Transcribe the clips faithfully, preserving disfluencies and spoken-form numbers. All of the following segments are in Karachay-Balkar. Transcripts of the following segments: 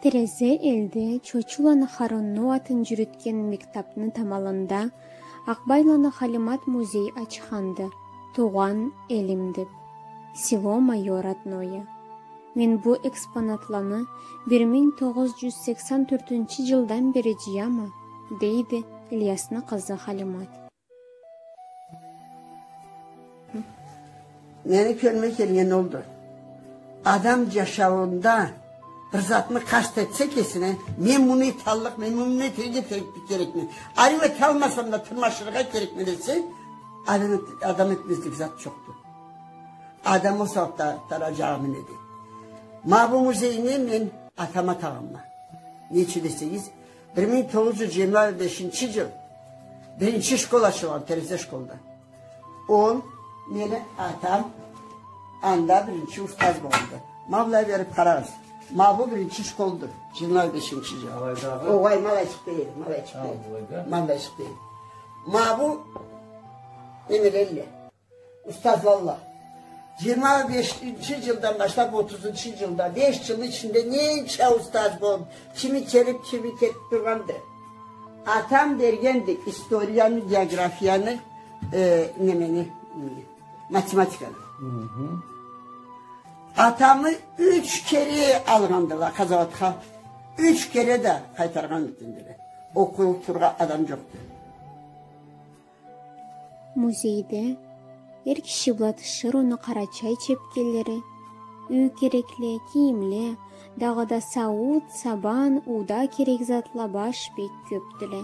Терезе элде Чочуланы Харунну атын джюрютген мектабны тамалында Акъбайланы Халимат музей ачханды, «Туугъан элим» деб. Село моё родное. Мен бу экспонатланы бир минг тогъуз джюз сексен тёртюнчю джылдан бери джыяма, — дейди Ильясны къызы Халимат. Мени кёлюме келген олду. Адам джашауунда бир затны къаст этсе кесине, мен муну эталлыкъ, мен муну этерге керек-, керекме, ариу эталмасам да тырмашыргъа керекме десе, адам эт-, адам этмезлик зат джокъду. Адам ол сагъатда тараджагъы неди. Ма бу музейни мен атама атагъанма. Нечик десегиз, бир минг тогъуз джюз джыйырма бешинчи джыл биринчи школ ачылгъан, Терезе школда. Ол, мени атам анда биринчи устаз болгъанды. Ма былай бериб къарагъыз. Ма бу биринчи школду. Джыйырма бешинчи джыл. Алайдагъы? Огъай, ма алайчыкъ дегил, ма алайчыкъ дегил. Ма былайда? Ма алайчыкъ дегил. Ма былайчыкъ дегил. Ма бу немелелле. Устазлалла. Джыйырма бешинчи джылдан башлаб отузунчу джылда, беш джылны ичинде ненча устаз болуб, кими келиб, кими кетиб тургъанды. Атам бергенди историяны, географияны, э, немени, м, математиканы. Атамы юч кере алгъандыла къазауатха. Юч кере да къайтаргъан этгендиле. Окъутургъа адам джокъду. Музейде эр киши бла тиширыуну къарачай чепкенлери, юй керекле, кийимле, дагъыда сауут, сабан, ууда керек затла баш бек кёбдюле.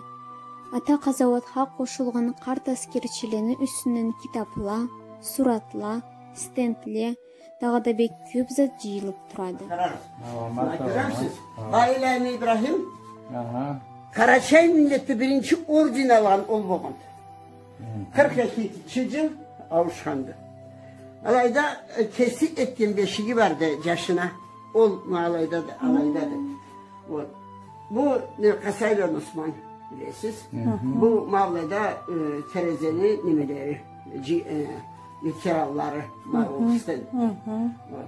Ата къазауатха къошулгъан къарт аскерчилени юсюнден китабла, суратла, стендле, дагъыда бек кёб зат джыйылыб турады. Къарагъыз. Ха, мына, кёресиз? Ха. Ла илагьа Ибрахим. Аха. Къарачай миллетде биринчи орден алгъан ол болгъанды. Хы. Къыркъ экинчи джыл ауушханды. Алайда, э, кеси этген бешиги барды джашына. Ол ма алайдады, алайдады. Вот. Бу, не, Къасайланы Осман, билесиз. Хы. Бу ма былайда, э, Терезени немелери, джи-, э, ветеранлары, ма ол кисиден. Хы. Вот.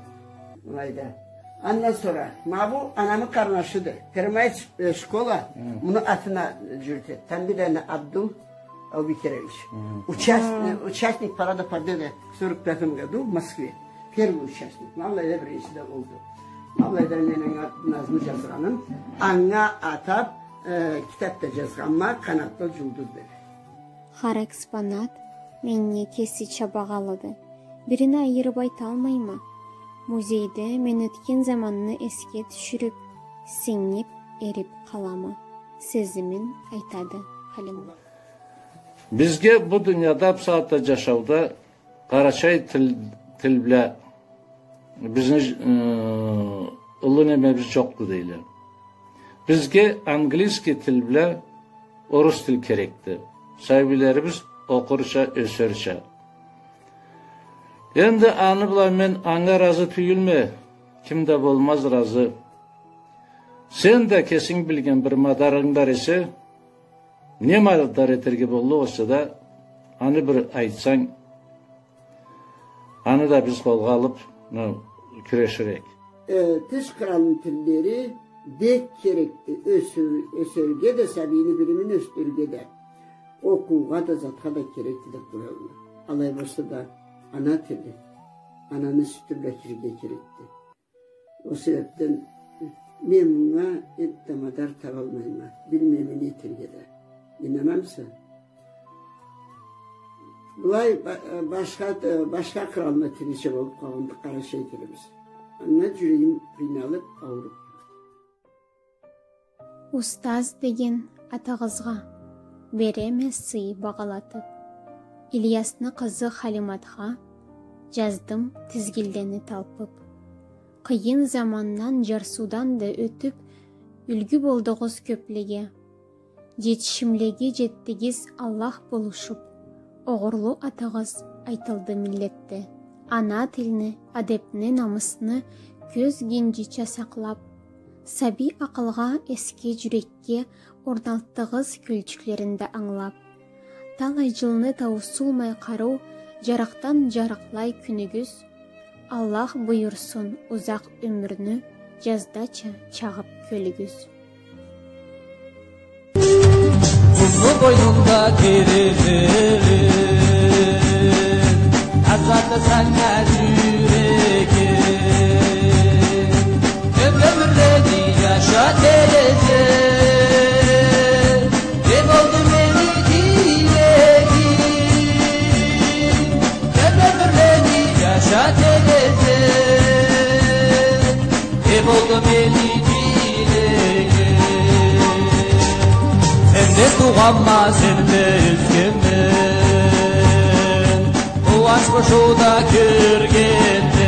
Былайда. Андан сора, ма бу анамы къарнашыды. Первомай, э, школа, муну атына джюрютеди. Тамбийланы Абдул Аубекирович. Хы. Участ-, э, участник Парада Победы в сорок пятом году в Москве. Первый участник. Ма былайда биринчи да олду. Ма былайда мен анга назму джазгъаным. Анга атаб, э, китаб да джазгъанма, «Къанатла джулдуз» деб. Хар экспонат меннге кесича багъалыды. Бирин айырыб айталмайма. Музейде мен ётген заманны эсге тюшюрюб, сингиб, эриб къалама. Сезимин айтады Халимат. Бизге бу дунияда, бусагъатда джашауда къарачай тил, тил бла бизни, э, уллу немебиз джокъду дейле. Бизге английский тил бла орус тил керекди. Сабийлерибиз окъурча, ёсерча. Энди аны бла мен анга разы тюйюлме, ким да болмаз разы. Сен да кесинг билген бир мадарынг бар эсе, не мадар этерге боллукъ эсе да, аны бир айтсанг, аны да биз къолгъа алыб, ну, кюреширек. Э, тыш къралны тиллери бек керекди. Ёсю-, ёсерге да, сабийни билимин ёсдюрюрге да. Окъуугъа да, затха да керекди деб къоялла. Алай болса да, ана тили, ананы сютю бла кирирге керекди. Ол себебден мен мынга энтда мадар табалмайма. Билмейме не этерге да. Ийнанамыса? Былай ба-, башха, башха къралны тилича болуб къалгъанды къарачай тилибиз. Анга джюрегим къыйналыб, ауруб. Устаз деген атыгъызгъа береме сый багъалатыб, Ильясны къызы Халиматха джаздым тизгинлени талпыб. Къыйын замандан, джарсыудан да ётюб, юлгю болдугъуз кёблеге. Джетишимлеге джетдигиз, Аллах болушуб, огъурлу атыгъыз айтылды миллетде. Ана тилни, адебни, намысны кёз гинджича сакълаб, сабий акъылгъа, эсге джюрекге орналтдыгъыз кёлчюклерин да ангылаб. Талай джылны тауусулмай къарыу джарыкъдан джарыкълай кюнюгюз, Аллах буюрсун узакъ ёмюрню, Джаздача чагъыб кёлюгюз. Къумну бойнунда терезеле, азады санга джюрегим. Ёмюрлени джаша, терезе, не болду мени тилегим? Ёмюрлени джаша, терезе, не болду мени тилегим? Сенден туугъанма, сенден ёсгенме, къууанч бошоуда кёргенме.